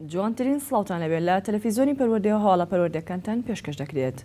جوانترین سڵاوتان لەبێت لە تەلەفیزیۆنی پەروەردەوە هەواڵە پەروەردەکانتان پێشکەش دەکرێت.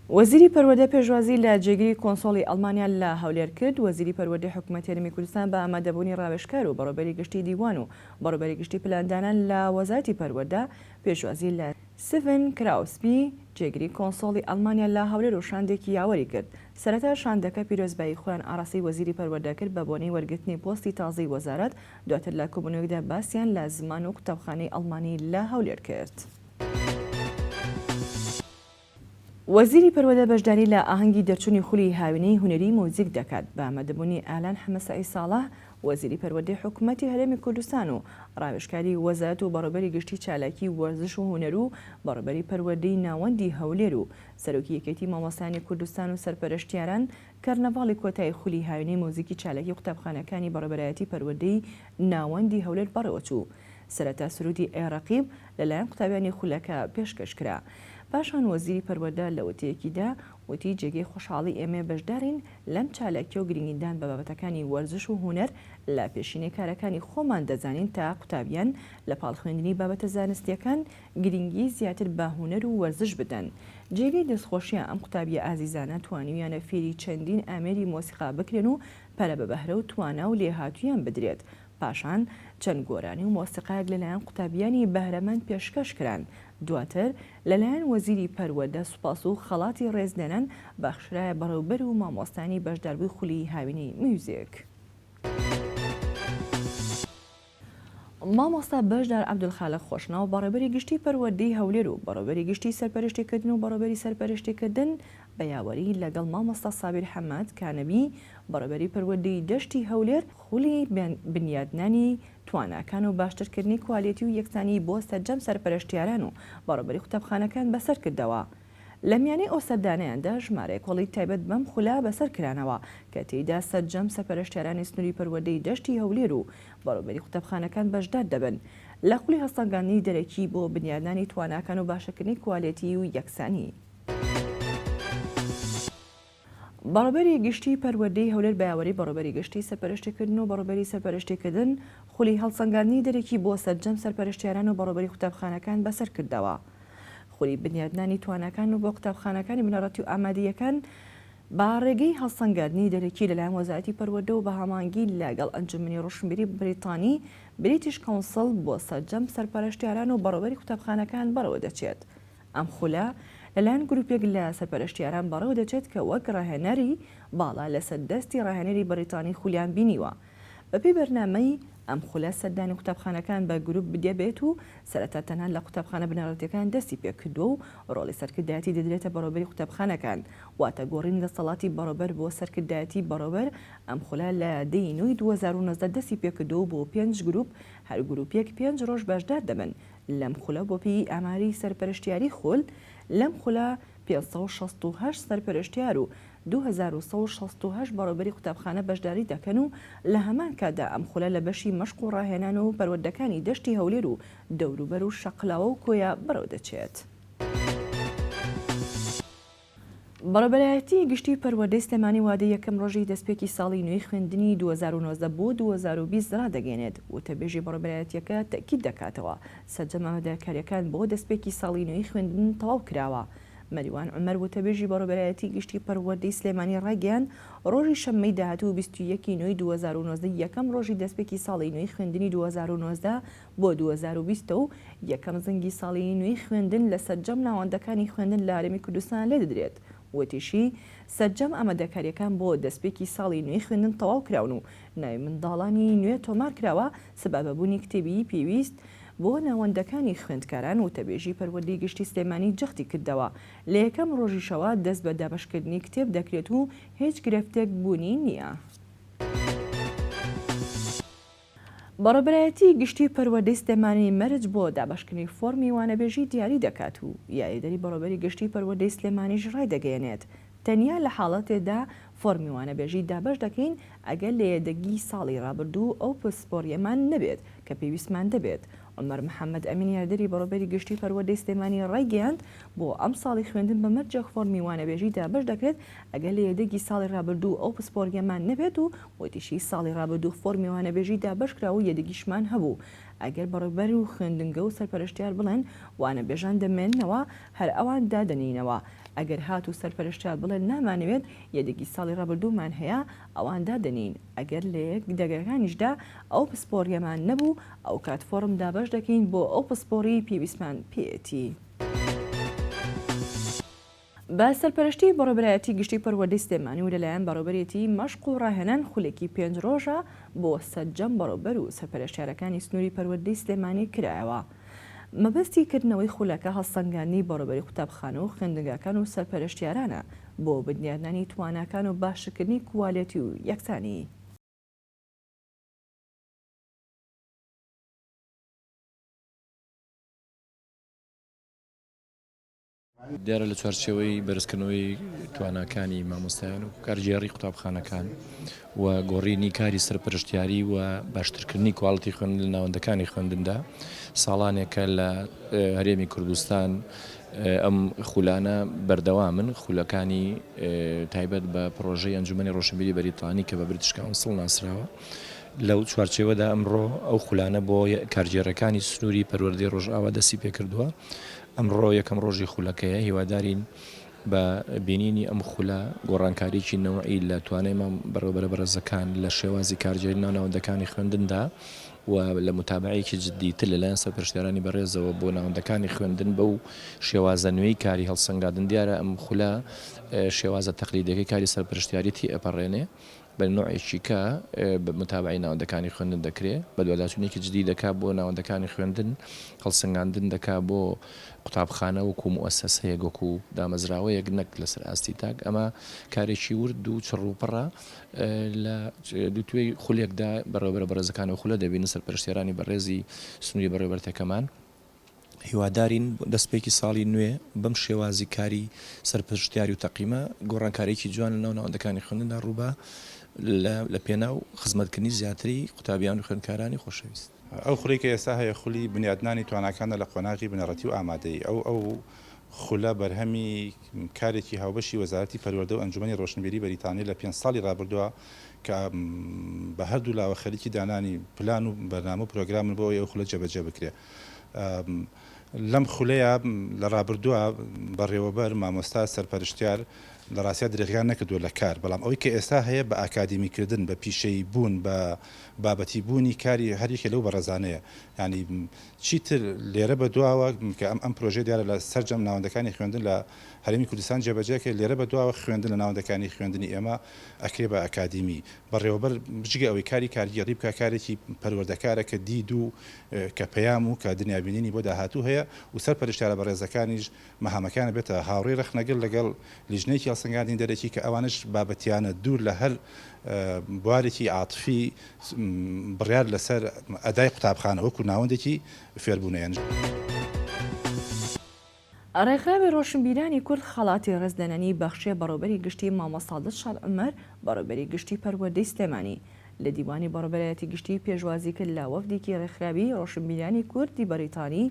وەزیری پەروەردە پێشوازی لە جێگری کۆنسۆڵی ئەڵمانیا لە هەولێر کرد وەزیری پەروەردەی حکومەتی هەرێمی کوردستان بە ئامادەبوونی ڕاوێژکار و بەڕێوەبەری گشتی دیوان و بەڕێوەبەری گشتی پلاندانان لە وەزارەتی پەروەردە پێشوازی لە سڤن کراوسبی، جێگری کۆنسۆڵی ئەڵمانیا لە هەولێر و شاندێکی یاوەری کرد. سەرەتا شاندەکە پیرۆزبایی خۆیان ئاڕاستەی وەزیری پەروەردە کرد بە بۆنەی وەرگرتنی پۆستی تازەی وەزارەت، دواتر لە کۆبوونەوەیەکدا باسیان لە زمان و قوتابخانەی ئەڵمانی لە هەولێر کرد. وەزیری پەروەدە بەشداری لە ئاهەنگی دەرچوونی خولی هاوینەی هونەری موزیک دەکات بە ئامادەبوونی ئالان حەمەسەعید ساڵح وەزیری پەروەردەی حکومەتی هەرێمی کوردستان و ڕاوێژکاری وەزارەت و بەڕێوبەری گشتی چالاکی وەرزش و هونەر و بەڕێوبەری پەروەردەی ناوەندی هەولێر و سەرۆکی یەکێتی مامۆستایانی کوردستان و سەرپەرشتیاران کەرنەڤاڵی کۆتایی خولی هاوینەی موزیکی چالاکی قوتابخانەکانی بەڕێوبەرایەتی پەروەردەی ناوەندی هەولێر بەڕێوەچوو. سەرەتا سرودی ئەی ڕەقیب لەلایەن قوتابیانی خولەکە پێشکەش کرا. پاشان وەزیری پەروەردە لە وتەیەکیدا وتی جێگەی خۆشحاڵی ئێمەیە بەشدارین لەم چالاکیە و گرنگیدان بە بابەتەکانی وەرزش و هونەر لە پێشینەی کارەکانی خۆمان دەزانین تا قوتابیان لە پاڵ خوێندنی بابەتە زانستیەکان گرنگی زیاتر بە هونەر و وەرزش بدەن. جێگەی دەستخۆشیە ئەم قوتابیە ئازیزانە توانیویانە فێری چەندین ئامێری مۆسیقا بکرێن و پەرە بە بەهرە و توانا و لێهاتوویان بدرێت پاشان چەند گۆرانی و مۆسیقایەک لەلایەن قوتابیانی بەهرەمەند پێشکەش کران، دواتر لەلایەن وەزیری پەروەردە سوپاس و خەڵاتی ڕێزلێنان بەخشرایە بەڕێوبەر و مامۆستایانی بەشداربووی خولی هاوینەی میوزیک. مامۆستا بەشدار عەبدولخالق خۆشناو بەڕێوبەری گشتی پەروەردەی هەولێر و بەڕێوبەری گشتی سەرپەرشتیکردن و بەڕێوبەری سەرپەرشتیکردن بە یاوەری لەگەڵ مامۆستا سابیر حەمەد کانەبی بەڕێوبەری پەروەردەی دەشتی هەولێر خولی بنیادنانی تواناکان و باشترکردنی کوالێتی و یەکسانی بۆ سەرجەم سەرپەرشتیاران و بەڕێوبەری قوتابخانەکان بەسەرکردەوە. لە میانەی ئەو سەردانەیاندا ژمارەیەک هۆڵی تایبەت بەم خولە بەسەرکرانەوە کە تێیدا سەرجەم سەرپەرشتیارانی سنووری پەروەردەی دەشتی هەولێر و بەڕێوبەری قوتابخانەکان بەشدار دەبن لە خولی هەڵسەنگاندنی دەرەکی بۆ بنیادنانی تواناکان و باشترکردنی کوالێتی و یەکسانی. بەڕێوبەری گشتیی پەروەردەی هەولێر بە یاوەری بەڕێوبەری گشتیی سەرپەرشتیکردن و بەڕێوبەری سەرپەرشتیکردن خولی هەڵسەنگاندنی دەرەکی بۆ سەرجەم سەرپەرشتیاران و بەڕێوبەری قوتابخانەکان بەسەرکردەوە. خولی بنیادنانی تواناکان و بۆ قوتابخانەکانی بنەڕەتی و ئامادەییەکان بە ڕێگەی هەڵسەنگاندنی دەرەکی لەلایەن وەزارەتی پەروەردە و بە هەماهەنگی لەگەڵ ئەنجومەنی ڕۆشنبیری بریتانی British Council بۆ سەرجەم سەرپەرشتیاران و بەڕێوبەری قوتابخانەکان بەڕێوەدەچێت. ئەم خولە لەلایەن گروپێک لە سەرپەرشتیاران بەڕێوەدەچێت کە وەک ڕاهێنەری باڵا لەسەر دەستی ڕاهێنەری بەریتانی خولیان بینیوە. بەپێی بەرنامەی ئەم خولە سەردانی قوتابخانەکان بە گروپ دەبێت و سەرەتا تەنها لە قوتابخانە بنەڕەتیەکان دەستی پێکردووە و ڕۆڵی سەرکردایەتی دەدرێتە بەڕێوەبەری قوتابخانەکان واتە گۆڕینی دەسەڵاتی بەڕێوەبەر بۆ سەرکردایەتی بەڕێوەبەر ئەم خولە لە دە ی نۆی 2019 دەستی پێکردووە و بۆ پێنج گروپ هەر گروپێک پێنج ڕۆژ بەشدار دەبن لەم خولە بۆ پێی ئاماری سەرپەرشتیاری خول، لەم خولە 568 سەرپەرشتیار و 2168 بەڕێوبەری قوتابخانە بەشداری دەکەن و لە هەمان کاتدا ئەم خولە لە بەشی مەشق و ڕاهێنان و پەروەردەکانی دەشتی هەولێر و دەوروبەر و شەقلاوە و کۆیە بەڕێوەدەچێت. بەڕێوەبەرایەتیی گشتیی پەروەردەی سلێمانی وادەی یەکەم ڕۆژی دەستپێکی ساڵی نوێی خوێندنی 2019 بۆ 2020 ڕادەگەیەنێت، وتەبێژی بەڕێوەبەرایەتییەکە تەئکید دەکاتەوە، سەرجەم ئامادەکارییەکان بۆ دەستپێکی ساڵی نوێی خوێندن تەواو کراوە. مەریوان عومەر وتەبێژی بەڕێوەبەرایەتیی گشتیی پەروەردەی سلێمانی ڕایگەیاند، ڕۆژی شەممەی داهاتوو 21 ی نۆی 2019 یەکەم ڕۆژی دەستپێکی ساڵی نوێی خوێندنی 2019 بۆ 2020 و یەکەم زەنگی ساڵی نوێی خوێندن لە سەرجەم ناوەندەکانی خوێندن لە هەرێمی کوردستان لێدەدرێت. وتیشی، سەرجەم ئامادەکارییەکان بۆ دەستپێکی ساڵی نوێی خوێندن تەواو کراون و ناوی منداڵانی نوێ تۆمارکراوە، سەبا بە بوونی کتێبی پێویست بۆ ناوەندەکانی خوێندکاران، وتەبێژی پەروەردەی گشتی سلێمانی جەختی کردەوە، لە یەکەم ڕۆژیشەوە دەست بە دابەشکردنی کتێب دەکرێت و هیچ گرفتێک بوونی نییە. بەڕێوەبەرایەتیی گشتیی پەروەردەی سلێمانی مەرج بۆ دابەشکردنی فۆڕمی وانەبێژی دیاری دەکات و یاریدەری بەڕێوەبەری گشتیی پەروەردەی سلێمانیش ڕایدەگەیەنێت، تەنیا لە حاڵەتێدا فۆڕمی وانەبێژی دابەش دەکەین ئەگەر لە یەدەگی ساڵی ڕابردوو ئەو پسپۆڕییەمان نەبێت کە پێویستمان دەبێت. عومەر محەمەد ئەمین یاریدەری بەڕێوەبەری گشتیی پەروەردەی سلێمانی ڕایگەیاند، بۆ ئەمساڵی خوێندن بە مەرجێک فۆڕمی وانەبێژی دابەش دەکرێت ئەگەر لە یەدەگی ساڵی ڕابردوو ئەو پسپۆڕییەمان نەبێت و وتیشی، ساڵی ڕابردوو فۆرمی وانەبێژی دابەشکرا و یەدەگیشمان هەبوو. ئەگەر بەڕێوبەر و خوێندنگە و سەرپەرشتیار بڵێن وانەبێژان دەمێننەوە هەر ئەوان دادەنێینەوە، ئەگەر هاتوو سەرپەرشتیار بڵێن نامانەوێت یەدەگی ساڵی ڕابردوومان هەیە ئەوان دادەنێین، ئەگەر لە یەدەگەکانیشدا ئەو پسپۆڕییەمان نەبوو ئەوکات فۆڕم دابەش دەکەین بۆ ئەو پسپۆڕیەی پێویستمان پێیەتی. بە سەرپەرشتی بەڕێوبەرایەتی گشتی پەروەردەی سلێمانی و لەلایەن بەڕێوبەرێتی مەشق و ڕاهێنان خولێکی پێنج ڕۆژە بۆ سەرجەم بەڕێوبەر و سەرپەرشتیارەکانی سنووری پەروەردەی سلێمانی کرایەوە. مەبەستی کردنەوەی خولەکە هەڵسەنگاندنی بەڕێوبەری قوتابخانە و خوێندنگاکان و سەرپەرشتیارانە بۆ بنیادنانی تواناکان و باشترکردنی کوالێتی و یەکسانی. دیارە لە چوارچێوەی بەرزکردنەوەی تواناکانی مامۆستایان و کارگێڕی قوتابخانەکان و گۆڕینی کاری سەرپەرشتیاری و باشترکردنی کواڵتی خوێندن لە ناوەندەکانی خوێندندا ساڵانێکە لە هەرێمی کوردستان ئەم خولانە بەردەوامن خولەکانی تایبەت بە پرۆژەی ئەنجومەنی ڕۆشنبیری بەریتانی کە بە British Council ناسراوە لەو چوارچێوەدا ئەمڕۆ ئەو خولانە بۆ کارگێڕەکانی سنووری پەروەردەی ڕۆژئاوا دەستی پێکردووە ئەمڕۆ یەکەم ڕۆژی خولەکەیە، هیوادارین بە بینینی ئەم خولە گۆڕانکاریی نەوعی لە توانای مام بەڕێوەبەرە بەڕێزەکان لە شێوازی کارگێری ناو ناوەندەکانی خوێندندا و لە موتابەعەیەکی جددیتر لەلایەن سەرپەرشتیارانی بەڕێزەوە بۆ ناوەندەکانی خوێندن بەو شێوازە نوێی کاری هەڵسەنگاندن دیارە ئەم خولە شێوازە تەقلیدیەکەی کاری سەرپەرشتیاری تێئەپەڕێنێ. بە نەوعێکی کە بە متابەعەی ناوەندەکانی خوێندن دەکرێ، بەدواداچوونێکی جدی دەکا بۆ ناوەندەکانی خوێندن، هەڵسەنگاندن دەکا بۆ قوتابخانە وەکوو موئەسەسەیەک، وەکوو دامەزراوەیەک نەک لەسەر ئاستی تاک. ئەمە کارێکی ورد و چڕ و پڕە. لە دووتوێی خولێکدا بەڕێوەبەرە بەڕێزەکان ئەو خولە دەبینن، سەرپەرشتیارانی بەڕێزی سنووری بەڕێوەبەرتەکەمان. هیوادارین دەستپێکی ساڵی نوێ بەم شێوازی کاری سەرپەرشتیاری و تەقیمە گۆڕانکارییەکی جوان لەناو ناوەندەکانی خوێندندا ڕووبا لە پێناو خزمەتکردنی زیاتری قوتابیان و خوێندکارانی خۆشەویست. ئەو خولەی کە ئێستا هەیە خولی بنیادنانی تواناکانە لە قۆناغی بنەڕەتی و ئامادەیی. ئەو ئەو خولە بەرهەمی کارێکی هاوبەشی وەزارەتی پەروەردە و ئەنجومەنی ڕۆشنبیری بەریتانی لە پێنج ساڵی ڕابردووە کە بە هەردوو لاوە خەریکی دانانی پلان و بەرنامە و پرۆگرامن بۆ ئەوەی ئەو خولە جێبەجێ بکرێ. لەم خولەیا لە ڕابردووە بەڕێوەبەر، مامۆستا، سەرپەرشتیار لە ڕاستیا درێغیان نەکردووە لە کار، بەڵام ئەوەی کە ئێستا هەیە بە ئاکادیمی کردن، بە پیشەیی بوون، بە بابەتی بوونی کاری هەر یەکێ لەو بەڕێزانەیە. یانی چیتر لێرە بە دواوە کە ئەم ئەم پرۆژەیە دیارە لە سەرجەم ناوەندەکانی خوێندن لە هەرێمی کوردستان جێبەجێ کرێ، لێرە بە دواوە خوێندن لە ناوەندەکانی خوێندنی ئێمە ئەکرێ بە ئەکادیمی. بەڕێوەبەر بجگە ئەوەی کاری کارگێڕی بکا کارێکی پەروەردەکارە کە دید و کە پەیام و کە دنیابینینی بۆ داهاتوو هەیە و سەرپەرشتیارە بەڕێزەکانیش مەهامەکەیان ئەبێتە هاوڕێی ڕەخنەگر لەگەڵ لیژنەیەکی هەڵسەنگاندنی دەرەکی کە ئەوانەش بابەتیانە دوور لە هەر بوارێکی عاتفی بڕیار لەسەر ئەدای قوتابخانە وەکو ناوەندێکی فێربوونە. ڕێکخراوی ڕۆشنبیرانی کورد خەڵاتی ڕێزلێنانی بەخشیە بەڕێوبەری گشتی مامۆستا دڵشاد عومەر بەڕێوبەری گشتی پەروەردەی سلێمانی لە دیوانی بەڕێوبەرایەتی گشتی پێشوازی کرد لە وەفدێکی ڕێکخراوی ڕۆشنبیرانی کوردی بەریتانی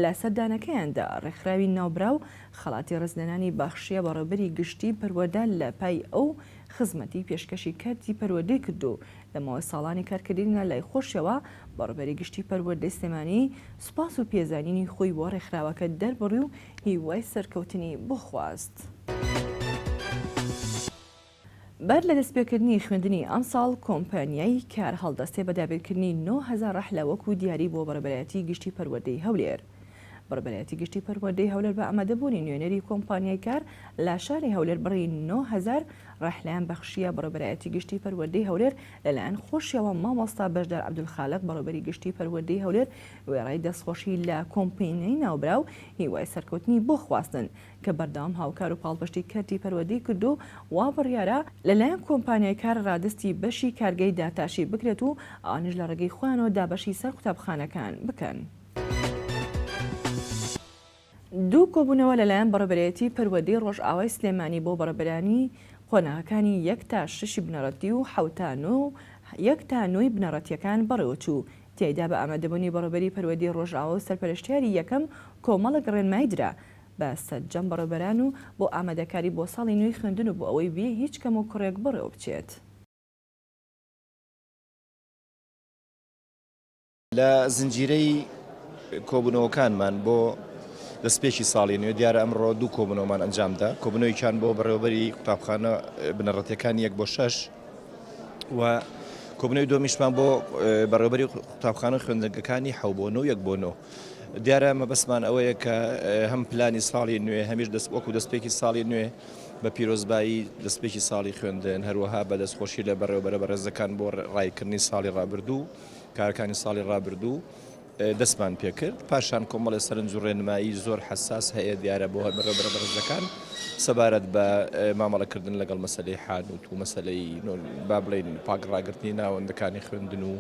لە سەردانەکەیاندا ڕێکخراوی ناوبراو خەڵاتی ڕێزلێنانی بەخشیە بەڕێوبەری گشتی پەروەردە لە پای ئەو خزمەتی پێشکەشی کەرتی پەروەردەی کرد و لە ماوەی ساڵانی کارکردنیدا لای خۆشیەوە بەڕێوبەری گشتی پەروەردەی سلێمانی سوپاس و پێزانینی خۆی بۆ ڕێکخراوەکە دەربڕی و هیوای سەرکەوتنی بۆ خواست. بەر لە دەستپێکردنی خوێندنی ئەمساڵ، کۆمپانیای کار هەڵدەستێ بە دابینکردنی 9000 ڕەحلە وەکو دیاری بۆ بەڕێوبەرایەتی گشتی پەروەردەی هەولێر. بەڕێوبەرایەتی گشتی پەروەردەی هەولێر بە ئامادەبوونی نوێنەری کۆمپانیای کار لە شاری هەولێر بڕی 9000 ڕەحلەیان بەخشییە بەڕێوبەرایەتی گشتی پەروەردەی هەولێر لەلایەن خۆشیەوە مامۆستا بەشدار عەبدولخالق بەڕێوبەری گشتی پەروەردەی هەولێر وێڕای دەستخۆشی لە کۆمپینیای ناوبراو هیوای سەرکەوتنی بۆ خواستن کە بەردەوام هاوکار و پاڵپشتی کەرتی پەروەردەی کرد و وا بڕیارە لەلایەن کۆمپانیای کار ڕادەستی بەشی کارگەی داتاشی بکرێت و ئەوانیش لە ڕێگەی خۆیانەوە دابەشی سەر قوتابخانەکان بکەن. دوو کۆبوونەوە لەلایەن بەڕێوەبەرایەتی پەروەردەی ڕۆژئاوای سلێمانی بۆ بەڕێوەبەرانی قۆناغەکانی یەک تا شەشی بنەڕەتی و حەوت تا نۆ و یەک تا نۆی بنەڕەتییەکان بەڕێوەچوو، تیایدا بە ئامادەبوونی بەڕێوەبەری پەروەردەی ڕۆژئاوا و سەرپەرشتیاری یەکەم کۆمەڵێک ڕێنمایی درا بە سەرجەم بەڕێوەبەران و بۆ ئامادەکاری بۆ ساڵی نوێی خوێندن و بۆ ئەوەی بێ هیچ کەموکوڕیەک بەڕێوەبچێت. لە زنجیرەی کۆبوونەوەکانمان بۆ دەستپێکی ساڵی نوێ، دیارە ئەمڕۆ دوو کۆبوونەوەمان ئەنجامدا، کۆبوونەوەیەکیان بۆ بەڕێوەبەری قوتابخانە بنەڕەتییەکانی یەک بۆ شەش و کۆبوونەوەی دووەمیشمان بۆ بەڕێوەبەری قوتابخانە و خوێندنگەکانی حەو بۆ نۆ و یەک بۆ نۆ. دیارە مەبەستمان ئەوەیە کە هەم پلانی ساڵی نوێ هەمیش دەست وەکو دەستپێکی ساڵی نوێ بە پیرۆزبایی دەستپێکی ساڵی خوێندن هەروەها بە دەستخۆشی لە بەڕێوەبەرە بەڕێزەکان بۆ ڕایکردنی ساڵی ڕابردوو کارەکانی ساڵی ڕابردوو دەستمان پێکرد پاشان کۆمەڵێ سەرنج و ڕێنمایی زۆر حەساس هەیە دیارە بۆ هەر بەڕێوەبەرە بەڕێزەکان سەبارەت بە مامەڵەکردن لەگەڵ مەسەلەی حانوت و مەسەلەی با بڵێین پاک ڕاگرتنی ناوەندەکانی خوێندن و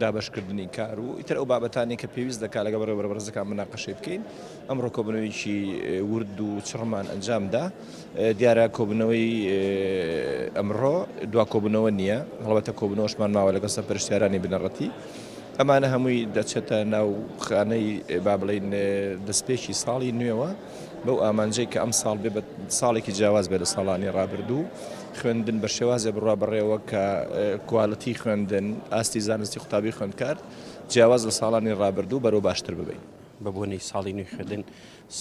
دابەشکردنی کار و ئیتر ئەو بابەتانەی کە پێویست دەکات لەگەڵ بەڕێوەبەرە بەڕێزەکان مناقەشەی بکەین. ئەمڕۆ کۆبوونەوەیەکی ورد و چڕمان ئەنجامدا. دیارە کۆبوونەوەی ئەمڕۆ دوا کۆبوونەوە نییە، هەڵبەتە کۆبوونەوەشمان ماوە لەگەڵ سەرپەرشتیارانی بنەڕەتی. ئەمانە هەمووی دەچێتە ناو خانەی با بڵێین دەستپێکی ساڵی نوێوە بەو ئامانجەی کە ئەمساڵ بێ بە ساڵێکی جیاواز بێت لە ساڵانی ڕابردوو. خوێندن بە شێوازێ بڕوا بەڕێوە کە کوالیتی خوێندن، ئاستی زانستی قوتابی خوێندکار جیاواز لە ساڵانی ڕابردوو بەرەو باشتر ببەین. بە بۆنەی ساڵی نوێی خوێندن،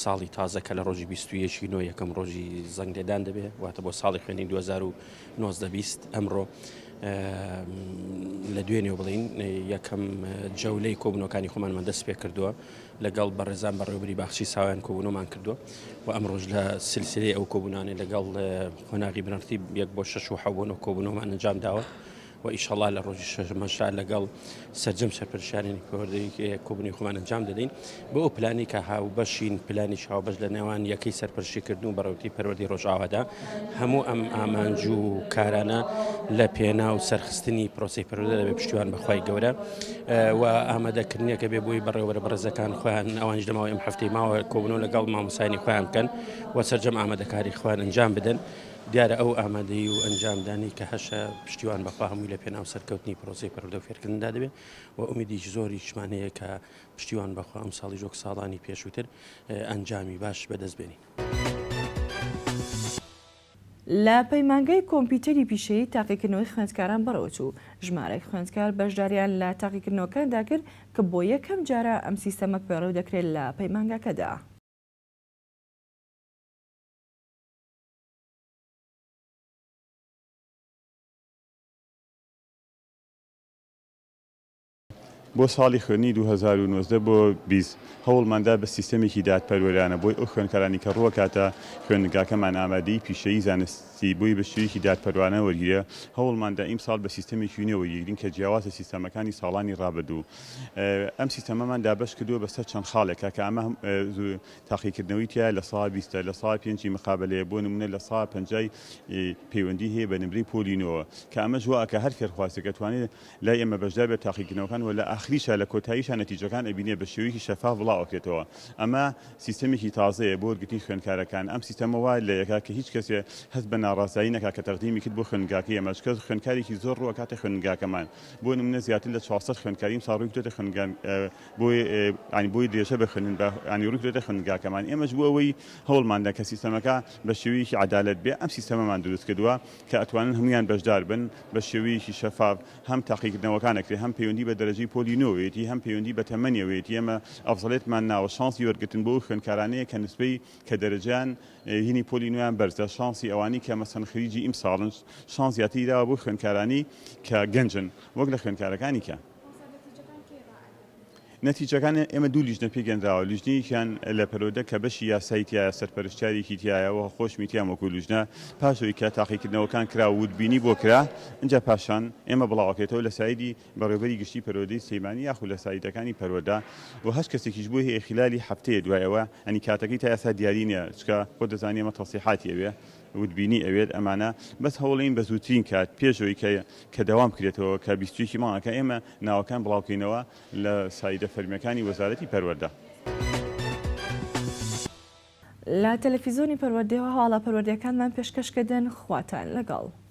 ساڵی تازە کە لە ڕۆژی 21 ی نۆ یەکەم ڕۆژی زەنگ لێدان دەبێ، واتە بۆ ساڵی خوێندنی 2019 20 ئەمڕۆ لە دوێنێ بڵین یەکەم جەولەی کۆبوونەوەکانی خۆمانمان دەست پێ کردووە. لەگەڵ بەڕێزان بەڕێوەبەری باخچەی ساوایان کۆبوونەوەمان کردووە و ئەمڕۆش لە سلسلەی ئەو کۆبوونانەی لەگەڵ قۆناغی بنەڕەتی یەک بۆ شەش و حەوت بۆ نۆ کۆبوونەوەمان ئەنجام داوە و ئیشەڵا لە ڕۆژی شەشەمەشدا لەگەڵ سەرجەم سەرپەرشتیارانی پەروەردەی کۆبوونەوەی خۆمان ئەنجام دەدەین بۆ ئەو پلانی کە هاوبەشین پلانی هاوبەش لە نێوان یەکەی سەرپەرشتیکردن و بەڕێوەبردنی پەروەردەی ڕۆژئاوادا هەموو ئەم ئامانج و کارانە لە پێناو سەرخستنی پرۆسەی پەروەردە دەبێت پشتیوان بە خوای گەورە و ئامادەکردنێکە بێ بۆی بەڕێوەبەرە بەڕێزەکان خۆیان ئەوانیش لە ماوەی ئەم هەفتەی ماوە کۆبوونەوە لەگەڵ مامۆستایانی خۆیان بکەن و سەرجەم ئامادەکاری خۆیان ئەنجام بدەن دیارە ئەو ئامادەیی و ئەنجامدانی کە هەشە پشتیوان بەخوا هەمووی لە پێناو سەرکەوتنی پرۆسەی پەروەردە و فێرکردندا دەبێت و ئومیدیش زۆریشمان هەیە کە پشتیوان بەخوا ئەمساڵیش وەک ساڵانی پێشووتر ئەنجامی باش بەدەست بێنین. لە پەیمانگای کۆمپیوتەری پیشەیی تاقیکردنەوەی خوێندکاران بەڕێوەچوو، ژمارەیەک خوێندکار بەشداریان لە تاقیکردنەوەکاندا کرد کە بۆ یەکەم جارە ئەم سیستەمە پەیڕەو دەکرێت لە پەیمانگاکەدا. بۆ ساڵی خوێندنی 2019 بۆ 20 هەوڵماندا بە سیستەمێکی دادپەروەرانە بۆی ئەو خوێندکارانی کە ڕووەکاتە خوێندنگاکەمان ئامادەیی پیشەیی زانستی بۆی بە شێوەیەکی دادپەروانە وەرگیرێ هەوڵماندا ئیمساڵ بە سیستەمێکی نوێ وەریگرین کە جیاوازە سیستەمەکانی ساڵانی ڕابردوو ئەم سیستەمەمان دابەش کردووە بەسەر چەند خاڵێکا کە ئەمە تاقیکردنەوەی تیایە لە سا بیستە لە سا پێنجی مقابەلەیە بۆ نمونە لە سا پەنجای پەیوەندی هەیە بە نمرەی پۆلی نۆوە کە ئەمەش وا ئەکا هەر فێرخوازێک ئەتوانێ لای ئێمە بەشدار بێت تاقیکردنەوەکان و لە ئاخریشا لە کۆتاییشا نەتیجەکان ئەبینێ بە شێوەیەکی شەفاف بڵاو ئەکرێتەوە ئەمە سیستەمێکی تازەیە بۆ وەرگرتنی خوێندکارەکان ئەم سیستەمە وا لە یەکا کە هیچ کەسێ هەست بە ناڕازایی نەکا کە تەقدیمی کرد بۆ خوێندنگاکەی ئێمە چونکە خوێندکارێکی زۆر ڕوو ئەکاتە خوێندنگاکەمان بۆ نمونە زیاتر لە 400 خوێندکاری ئیمساڵ ڕووی کردۆتە خوێندنگا بۆی یانی بۆی درێژە بە خوێندن بە یانی ڕووی کردۆتە خوێندنگاکەمان ئێمەش بۆ ئەوەی هەوڵماندا کە سیستەمەکە بە شێوەیەکی عەدالەت بێ ئەم سیستەمەمان دروست کردووە کە ئەتوانن هەموویان بەشدار بن بە شێوەیەکی شەفاف هەم تاقیکردنەوەکان ئەکرێ هەم پەیوەندی بە دەرەجەی پۆلی نۆوەیەتی هەم پەیوەندی بە تەمەنیەوەیەتی ئێمە ئەفزەڵێتمان ناوە شانسی وەرگرتن بۆ ئەو خوێندکارانەیە کە نسبەی کە دەرەجەیان هینی پۆلی نۆیان بەرزە شانسی ئەوانی کە مەسەن خریجی ئیمساڵن شانس زیاتری داوە بۆ خوێندکارانی کە گەنجن وەک لە خوێندکارەکانی کە نەتیجەکان ئێمە دوو لیژنە پێکهێنراوە، لیژنەیەکیان لە پەروەردە کە بەشی یاسایی تیایە، سەرپەرشتیارێکی تیایە و خۆشمی تیام وەکو لیژنە، پاش ئەوەی کە تاقیکردنەوەکان کرا و وردبینی بۆ کرا، ئینجا پاشان ئێمە بڵاوئەکرێتەوە لە سایدی بەڕێوەبەری گشتی پەروەردەی سلێمانی یاخود لە سایدەکانی پەروەردە و هەچ کەسێکیش بۆی هەیە خلالی هەفتەیە دوای ئەوە یانی کاتەکەی تا ئێستا دیاری نیە چونکە خۆت دەزانی ئێمە تەسیحاتی ئەوێ وردبینی ئەوێت ئەمانە بەس هەوڵین بە زووترین کات پێش ئەوەی کە کە دەوام بکرێتەوە کە 21 ی مانگەکە ئێمە ناوەکان بڵاوکەینەوە لە سایدە فەرمیەکانی وەزارەتی پەروەردە. لە تەلەفیزۆنی پەروەردەوە هەواڵە پەروەردەیەکانمان پێشکەش کردن خواتان لەگەڵ.